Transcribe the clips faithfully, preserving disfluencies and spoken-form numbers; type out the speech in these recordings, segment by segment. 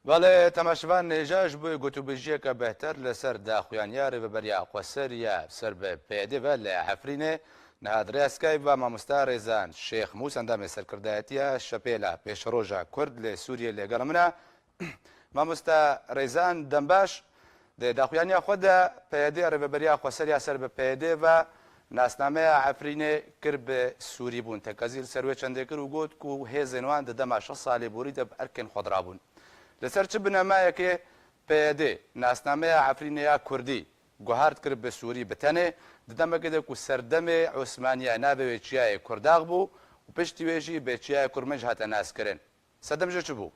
Belê, temaşevan, hêja ji bo gotûbêjiyeke bêhtir li ser daxuyaniya Rêveberiya Xweseriya ser bi P Y D ve li Efrînê, niha di rêya Skype ve mamosta Rêzan Şêxmûs, endamê serkirdayetiya Şepêla Pêşeroja Kurd li Sûriyê, lê gel min e. Mamosta Rêzan, dem baş. Di daxuyaniya xwe de P Y D, Rêveberiya Xweseriya ser bi P Y D ve nasnameya Efrînê kir bi Sûrî bûn. Tekezî li ser wê çendê kir û got ku hêzên wan di dema şeş salê borî de bi erkên xwe dirabûn. Li ser çi binemeyekê P Y D nasnameya Efrînê ya Kurdî guhart kir bi Sûrî bi tenê, di demekê de ku serdemê Osmaniye navê wê çiyayê Kurdax bû û piştî wê jî bi çiyayê Kurmenc hate naskirin? Sedem jê çi bû?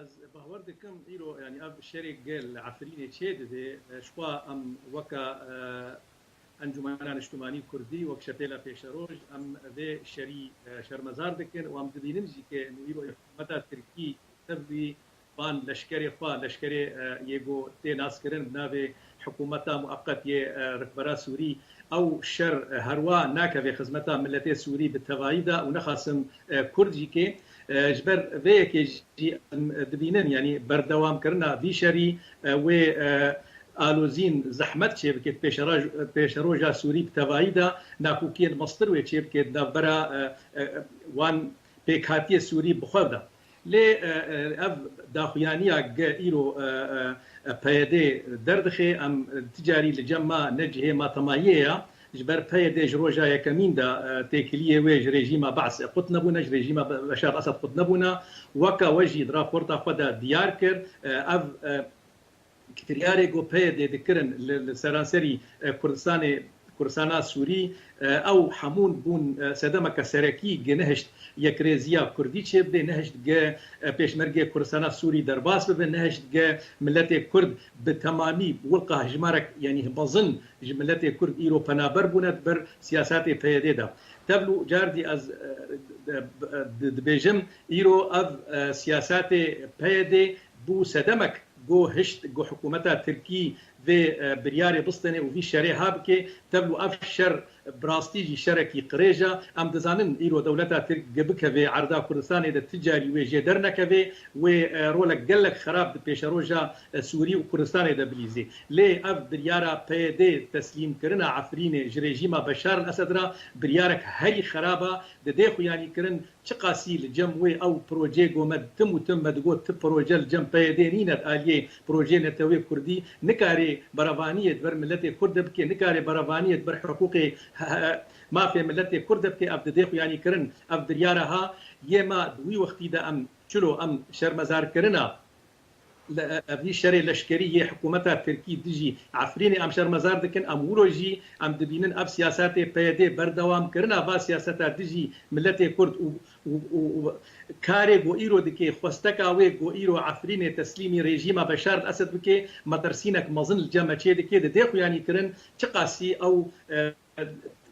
Ez bawer dikim îro, yanî ev şerê gel Efrînê çê dibe, ji xwe em weke, e, Encûmena Niştimanî Kurdî, wek Şepêla Pêşeroj, em vê şerî, e, şermezar dikin û em dibînin jî ke nû îro hikûmeta Tirkî tevlî van leşkerê xwe, leşkerê, e, yê ku tê naskirin bi navê Hikûmeta Mueqet yê, e, Rikbera Sûrî, ew şer, e, herwa nakeve xizmeta miletê Sûrî bi tevayî de û nexasim, e, Kurd jî kê. E, ji ber vê yekê jî em dibînin, yanî berdewamkirina vî şerî, e, wê, e, alozîn zehmet çêbike, pêşeroj-, pêşeroja Sûrî bi tevayî de nakokiyên mestir wê çêbike di navbera, e, e, wan pêkhatiyê Sûrî bi xwe de. Lê, e, e, ev daxuyaniya ge îro, e, e, e, P Y D derdixe, em ti carî li cem me ne cihê matemayiyê ya. Ji ber P Y D ji roja yekemîn de, e, têkiliyê wê ji rejîma Be's qut nebûne, ji rejîma Be-, Beşar Esed qut nebûne. Weke we jî di raporta xwe de diyar kir, e, ev, e, kiryarê ku P Y D dikirin li, li seranserî, e, Kurdistanê, Kurdistana Sûrî, e, ew hemûn bûn, e, sedemeke serekî gi nehişt yekrêziya Kurdî çêbibe, nehişt gi, e, pêşmergê Kurdistana Sûrî derbas bibe, nehişt gi miletê Kurd bi temamî, wilqa hejmarek, yanî mezin ji miletê Kurd îro penaber bûne di ber siyasatê P Y D de. Tevlû cardî ez, e, e, di-, dibêjim, îro ev, e, siyasatê P Y D bû sedemek ku hişt ku hikûmeta Tirkî vê, e, biryarê bistêne û vî şerê ha bike. Tevlû ev şer bi rastî jî şerekî qirêj e. Em dizanin îro dewleta Tirk gi bikeve erda Kurdistanê de ti carî wê jê dernekeve, wê, e, rolek gelek xerab di pêşeroja, e, Sûrî û Kurdistanê de bilîzê. Lê ev biryara P Y D teslîmkirina Efrînê ji rejîma Beşar el Esed re biryarek herî xerab e, didê xuyanîkirin. Çiqasî li cem wê ew projê ku me tim û tim me digot, ti proje li cem P Y D nîne, di aliyê projê netewê Kurdî nikarê berevaniyê di ber miletê Kurd de bike, nikarê berevaniyê di ber hiqûqê, he-, he-, mafê miletê Kurd de bike, ev didê xuyanîkirin. Ev biryara ha yê me di wî wextî de em çilo em şermezarkirina le-, ev vî şerê leşkerî yê hikûmeta Tirkî dijî Efrînê em şermezar dikin, em wilo jî em dibînin ev siyasetê P Y D berdewam kirina va siyaseta dijî miletê Kurd û, û, û, û karê ku îro dike, xwesteka wê ku îro Efrînê teslîmî rejîma Beşar el Esed bike, metirsînek mezin li cem me çê dike, didê xuyanîkirin çiqasî ew, e,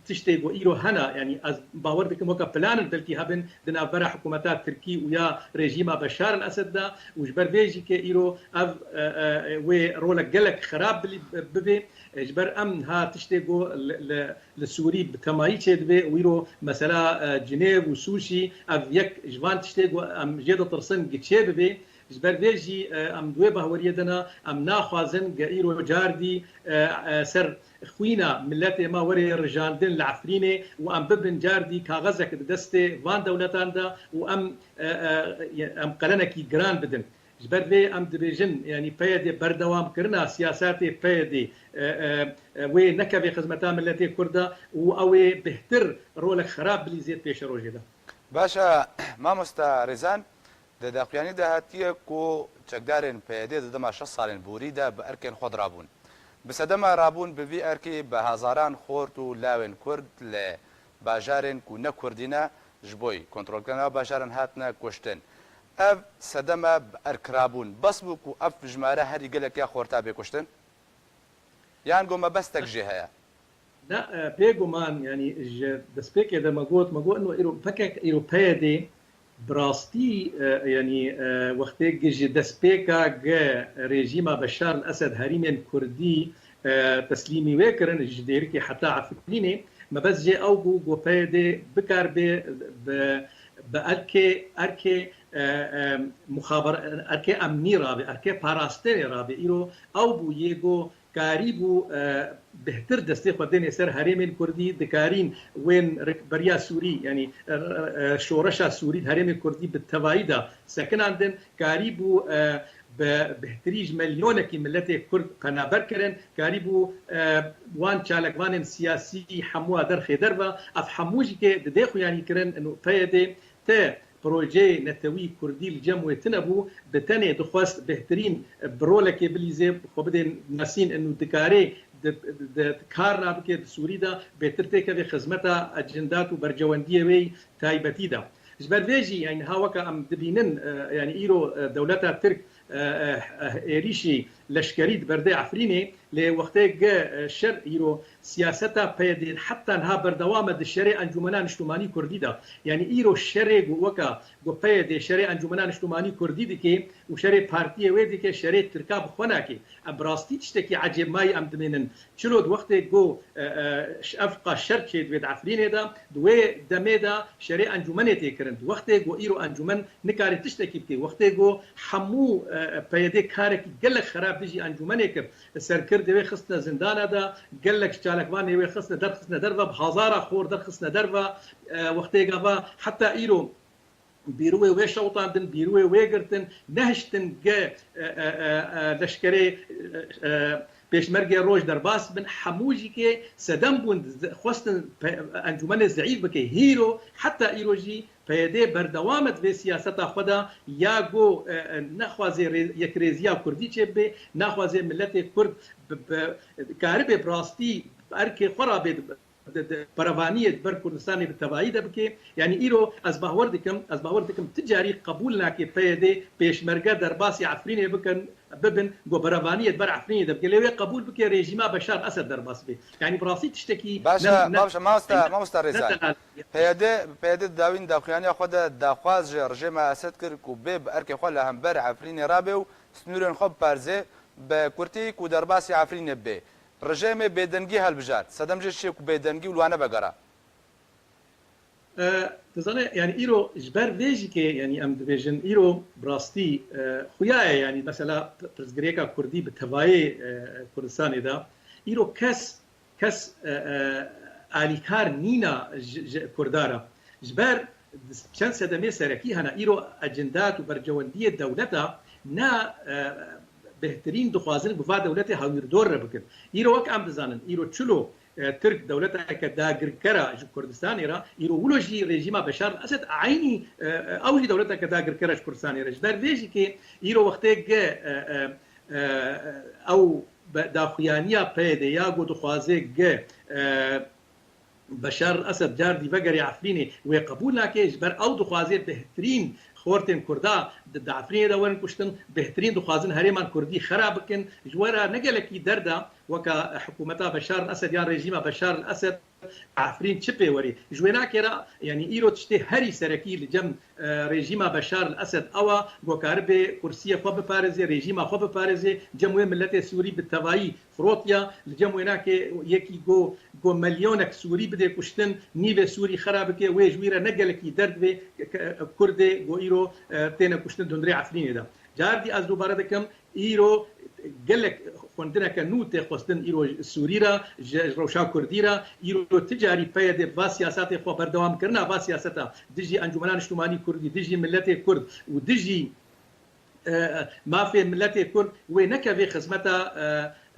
tiştê ku îro hene, yanî ez bawer dikim weke plan in belkî hebin di navbera hikûmeta Tirkî û ya rejîma Beşar el Esed de û ji ber vê jî ke îro ev, e, e, wê rolek gelek xerab bilî-, bivê. E, ji ber em ha tiştê ku li, li, li Sûrî bi temayî çêdibe û îro mesela, e, Cinêv û Sûşî ev yek ji van tiştê ku em jê ditirsin gi çêbibê. Ji ber vê jî, e, em di wê baweriyê de ne, em naxwazin ge îro cardî, e, e, ser xwîna miletê me were rijandin li Efrînê û em bibin cardî kaxezek di destê van dewletan de û em, e, e, em qelenekî giran bidin. Ji ber vê em dibêjin, yanî P Y D berdewamkirina siyasatê P Y D, e, e, e, wê nekeve xizmeta miletê Kurd de û ew ê bêhtir rolek xerab bilîzêt pêşerojê de. Baş e, mamosta Rêzan, di daxuyanî de hatiye ku çekdarên P Y D di dema şeş salên borî de bi erkên xwe dirabûn. Bi sedema rabûn bi vî erkî bi hezaran xort û lawên Kurd li bajarên ku ne Kurdî ne ji bo kontrolkirina bajaran hatine kuştin. Ev sedeme bi erk rabûn bes bû ku ev jimare herî gelek ya xorta bê kuştin? Yan ku mebestek jê heye? Ne, e, bêguman, yanî ji destpêkê de me got, me got, ino îro P K K, îro P Y D bi rastî, e, yanî, e, wextê gi ji destpêka ge rejîma Beşar el Esed herîmên Kurdî, e, teslîmî wê kirin ji Dêrikê heta Efrînê, mebest jê ew bû, ku P Y D bikaribe bi bi erkê, erkê, e, e, muxaber-, erkê emnî rabe, erkê parastinê rabe. Îro ew bû yê ku karî bû, e, bêhtir destê xwe dênê ser herêmên kurdî, dikarîn wên rikberiya Sûrî, yanî, e, e, şoreşa Sûrî di herêmê kurdî bi tevayî de sekinandin, karî bû, e, bi bêhtirî ji milyonekî miletê kurd penaber kirin, karî bû, e, wan çalakvanên siyasî hemû a derxê derve, ev hemû jî kê didê xuyanî kirin, û P Y D ti projeyê netewî kurdî li cem wê tune bû, bi tenê dixwest bêhtirîn bi rolekê bilîzê, xwe bidê nasîn, û dikarê di, di, di karna bike di Sûrî de bêhtir têkeve xizmeta ecindat û bercewendiyê wê taybetî de. Ji ber vê jî, yani, ha weke em dibînin, e, yani, îro, e, dewleta Tirk, e, e, e, êrîşî leşkerî diberde Efrînê, lê wextê ge, e, şer îro siyaseta P Y D heta niha berdewam e di şerê Encûmena Niştimanî Kurdî de. Yani, îro şerê ku weke ku P Y D şerê Encûmena Niştimanî Kurdî dike û şerê partiyê wê dike, şerê Tirka bi xwe nake. Em bi rastî tiştekî ecêbmayî em dimênin. Çilo di wextê ku, e, e, ş-, ev qas şer çêdibê di Efrînê de, di wê demê de şerê encûmenê tê kirin. Di wextê ku îro encûmen nikare tiştekî bike, wextê ku hemû, e, e, P Y D karekî gelek xerab dijî encûmenê kir, serkirdê wê xistine zindana de, gelek çalakvanê wê xistine derxistine derve, bi hazara xor derxistine derve, e, wextê gava heta îro bîrûyê wê şewitandin, bîrûyê wê girtin, nehiştin ge, e, e, e, e, leşkerê, e, e, pêşmergê roj derbas bin, hemû jî kê sedem bûn, xwestin pe-, encûmenê zeîf bike. Hîro, heta îro jî P Y D berdewam e di vê siyaseta xwe de, ya go, e, e, nexwazê rê-, yekrêziya kurdî çêbibe, naxwazê miletê kurd bi, bi, karibe bi rastî erkê xwe rabê di, di, di berevaniyê di ber Kurdistanê bi tevayî de bike. Yanî îro ez bawer dikim, ez bawer dikim ti carî qebûl nake P Y D pêşmerge derbasî Efrînê bikin, bibin, ku berevaniyê di ber Efrînê de bike. Lê wê qebûl bike rejîma Beşar Esed derbas be. Yanî bi rastî tiştekî Baş e, ne, ne, baş e, mamosta, ne, mamosta ne Rêzay. Delal. P Y D, P Y D di dawîn daxuyaniya xwe de daxwaz ji rejîma Esed kir ku bê bi erkê xwe li hember Efrînê rabe û sînorên xwe biparêze, bi kurtî ku derbasî Efrînê bê. Rejîmê bêdengî helbijart. Sedem jê çi ku bêdengî û li wan nevegera. E, dizane, yani îro ji ber vê jî kê, yani em dibêjin, îro bi rastî, e, xuya ye, yani mesela p-, pirsgirêka kurdî bi tevayê, e, Kurdistanê de, îro kes, kes, e, e, alîkar nîna ji, ji kurda re. Ji ber çend sedemê serekî hene, îro ecindat û bercewendiyê dewleta ne, e, bêhtirîn dixwazin bi va dewletê hawîrdor re bikin. Îro wek em dizanin, îro çilo, e, Tirk dewleteke dagirkera ji Kurdistanê re, îro wilo jî rejîma Beşar el-Esed eynî, e, e, ew jî dewleteke dagirkera ji Kurdistanê re. Ji ber vê jî kê îro wextê ge, e, e, e, ew be-, daxuyaniya P Y D ya ku dixwaze ge, e, Beşar el-Esed car dî vegerê Efrînê wê qebûl nake, ji ber ew dixwaze bêhtirîn xortên Kurda di, di Efrînê de werin kuştin, bêhtirîn dixwazin herêman Kurdî xera bikin. Ji we re ne gelekî derd e, weke hikûmeta Beşar el-Esed yan rejîma Beşar el-Esed Efrîn çi pê werî. Ji wê nakê re, yanî îro tiştê herî serekî li cem, e, rejîma Beşar el-Esed ew e, ku karibe kursiyê xwe biparêze, rejîma xwe biparêze, cem wê miletê Sûrî bi tevayî firotiya, li cem wênakê yekî go, go milyonek Sûrî bidê kuştin, nîvê Sûrî xera bike, wê ji wî re ne gelekî derd vê, ke-, Kurdê go îro, e, têne kuştin di hundirê Efrînê de. Cardî ez dubare dikim, îro gelek xwendineke nû tê xwestin îro Sûrî re, ji, ji rewşa Kurdî re, îro ti carî P Y D va siyasatê xwe berdewam kirina, va siyaseta dijî Encûmena Niştimanî Kurdî, dijî miletê Kurd û dijî e, mafê miletê Kurd wê nekevê xizmeta,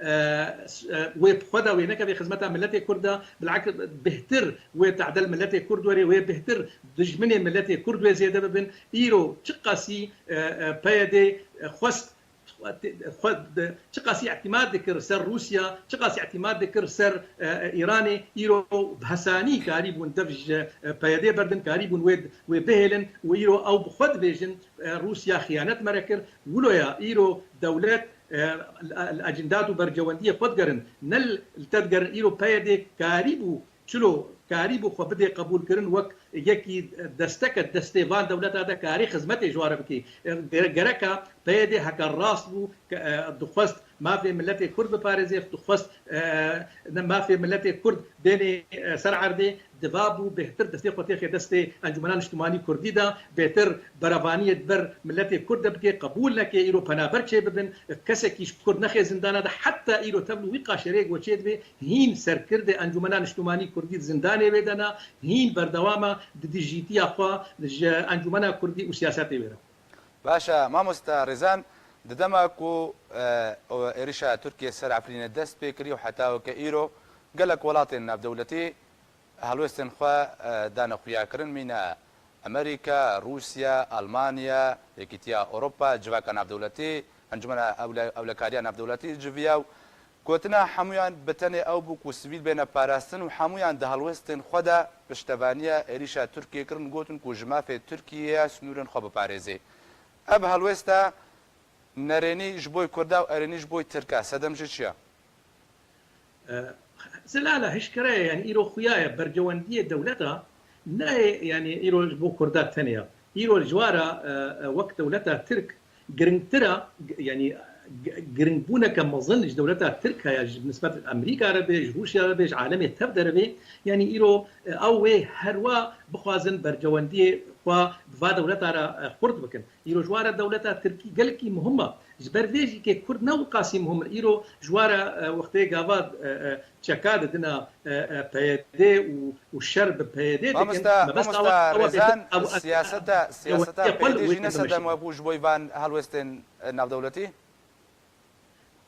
e, e, s-, e, wê bi xwe de wê nekevê xizmeta miletê Kurd de, bilakis bêhtir wê tedel miletê Kurd werê, wê bêhtir dijminê miletê Kurd wê zêde bibin. Îro çiqasî, e, e, P Y D xwest, xwe, xwe, çiqasî îtîmad dikir ser Rûsya, çiqasî îtîmad dikir ser, e, e, Îranê, îro bi hesanî karîbûn dev ji, e, P Y D berdin, karîbûn wê, wê bihêlin û îro ew bi xwe dibêjin, e, Rûsya xiyanet me re kir. Wilo ya îro dewlet, e, li, li ecindat û bercewendiyê xwe digerin, ne li te digerin. Îro P Y D karîbû, çilo karîbû xwe bidê qebûlkirin wek yekî desteke destê van dewleta de karê xizmetê ji wan re bikê. E, gere-, gereka P Y D heke rast bû, ke, e, dixwest mafê miletê Kurd biparêzê, dixwest, e, ne mafê miletê Kurd bênê, e, ser erdê, diva bû bêhtir destê xwe têxê destê Encûmena Niştimanî Kurdî de, bêhtir berevaniyê di ber miletê Kurd de bike, qebûl neke îro penaber çê bibin, kesekî ji Kurd nexê zindana de, heta îro tevlû wî qaşerê go çê dibe, hîn serkirdê Encûmena Niştimanî Kurdî di zindanê wê de ne, hîn berdewam e di dijîtiya xwe ji Encûmena Kurdî û siyasetê wê re. Baş e, mamosta Rêzan, di dema ku, e, êrişa Tirkiyê ser Efrînê dest pê kirî û heta weke îro gelek welatên navdewletî helwestên xwe, e, dane xuyakirin, mîna Amerîka, Rûsya, Almanya, Yekîtiya Ewropa, Civaka Navdewletî, Encûmena Ewle-, Ewlekariya Navdewletî civiya û gotina hemûyan bi tenê ew bû ku sivîl bêne parastin û hemûyan di helwestên xwe de piştevaniya êrîşa Tirkiyê kirin, gotin ku ji mafê Tirkiyê ye sînorên xwe biparêze. Ev helwesta nerênî ji bo Kurda û erênî ji bo Tirka, sedem ji çi ye? E, Zelala hişkere ye, yanî îro xuya ye, bercewendiyê dewleta nayê, yanî îro ji bo Kurda tenê ye. Îro ji wa re, e, e, wek dewleta Tirk giringtir e, g-, yanî g-, giringbûneke mezin ji dewleta Tirk heye, ji nisbet Amerîka re be, ji Rûsya re be, ji alemê tev de re be. Yanî îro, e, ew wê herwa bixwazin bercewendiyê xwe bi va dewleta re, e, xurt bikin. Îro ji wa re dewleta Tirkî gelekî muhim e. Ji ber vê jî kê Kurd ne wiqasî muhim in. Îro ji wa re, e, wextê gava, e, e, çeka didina, e, e, P Y D û, û şer bi P Y D dikin. Mamosta, mebesta mamosta wa, wa Rêzan, bêtir, ew, siyaseta, siyaseta P Y D jî ne sedem we bû ji bo van helwestên, e, navdewletî?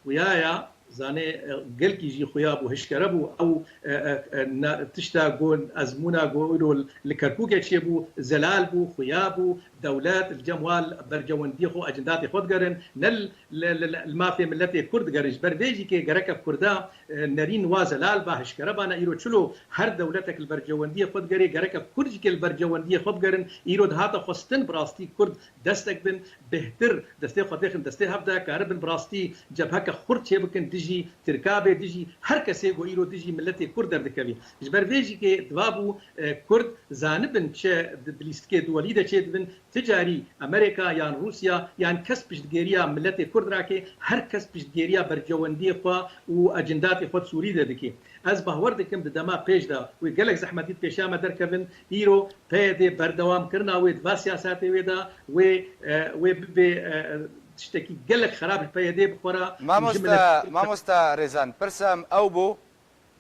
Xuya ya, zanê, e, gelkî jî xuya bû, hişkere bû. Ew, e, e, e, na-, tişta got, ezmûna got, îro li Kerkûkê çêbû, zelal bû, xuya bû. Dewlet li cem wa li bercewendiyê xwe, ecindatê xwe digerin, ne li, li, li, li mafê miletê Kurd digerin. Ji ber vê jî kê gereke Kurda, e, nerîn wa zelal ba, hişkere bana. Îro çilo her dewletek li bercewendiyê xwe digerê, gereke Kurd jî kê li bercewendiyê xwe bigerin. Îro dihate xwestin bi rastî Kurd destek bin, bêhtir destê xwe têxin destê hev de, karibin bi rastî cebheke xurt çêbikin dijî Tirka bê, dijî her kesê ku îro dijî miletê Kurd derdikevî. Ji ber vê jî kê diva bû, e, Kurd zanibin çi di, di lîstikê duwelî de çêdibin, ti carî Amerîka yan Rûsya yan kes piştgêriya miletê Kurd rakê, her kes piştgêriya bercewendiyê xwe û ecindatê xwe di Sûrî de dikê. Ez bawer dikim di dema pêş de wê gelek zehmetî di pêşiya me derkevin, îro P Y D berdewamkirina wê di va siyasetê wê de wê, e, wê bibe, e, tiştekî gelek xerab li P Y D bi xwe re û ji Mamosta, milet mamosta Rêzan, pirsa min ew bû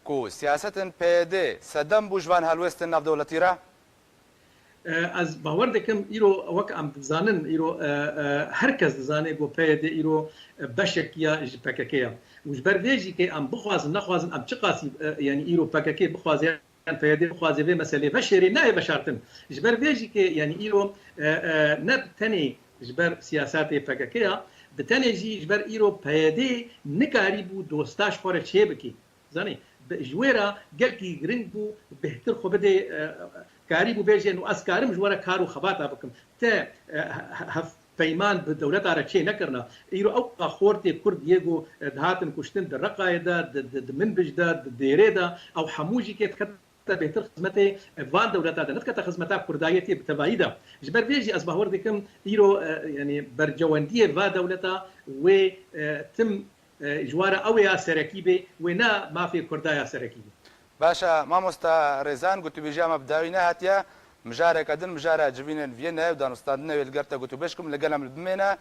ku siyasetên P Y D sedem bû ji van helwestên navdewletî re? E, ez bawer dikim, îro wek em dizanin, îro, e, e, her kes dizane ku P Y D îro, e, beşek ya ji P K K ya. Û ji ber vê jî kê em bixwazin, nexwazin, em çiqasî, e, yanî îro P K K bixwaze, P Y D bixwaze vê meselê veşêrê, nayê veşartin. Ji ber vê jî kê, yanî îro, e, e, ne bi tenê ji ber siyasetê P K K ya, bi tenê jî ji ber îro P Y D nikarîbû dosta ji xwe re çêbikî. Zanî, bi-, ji wê re gelkî giring bû, bêhtir xwe bidê, e, karîbû bêjê, no ez karim ji we re kar û xebata bikim. Te, e, he-, hevpeyman bi dewleta re çê nekirina. Îro ew xortê Kurd yê ku, e, dihatin kuştin di Reqayê de, di, di, di Minbij de, di Dêrê de, ew hemû jî kê dikete bêhtir xizmetê, e, van dewleta de, nedikete xizmeta Kurdayetê bi tevayî de. Ji ber vê jî ez bawer dikim, îro, e, yanî bercewendiyê va dewleta wê, e, tim e, ji wa re ew ê ya serekî bê, wê ne mafê Kurda ya serekî bê. Baş e, mamosta Rêzan, gotûbêjiya me bi dawî nehatiye. Mijareke din, mijara civînên Viyene û danûstandinê wê li ger te gotûbêj kim, li gel em li bimêne.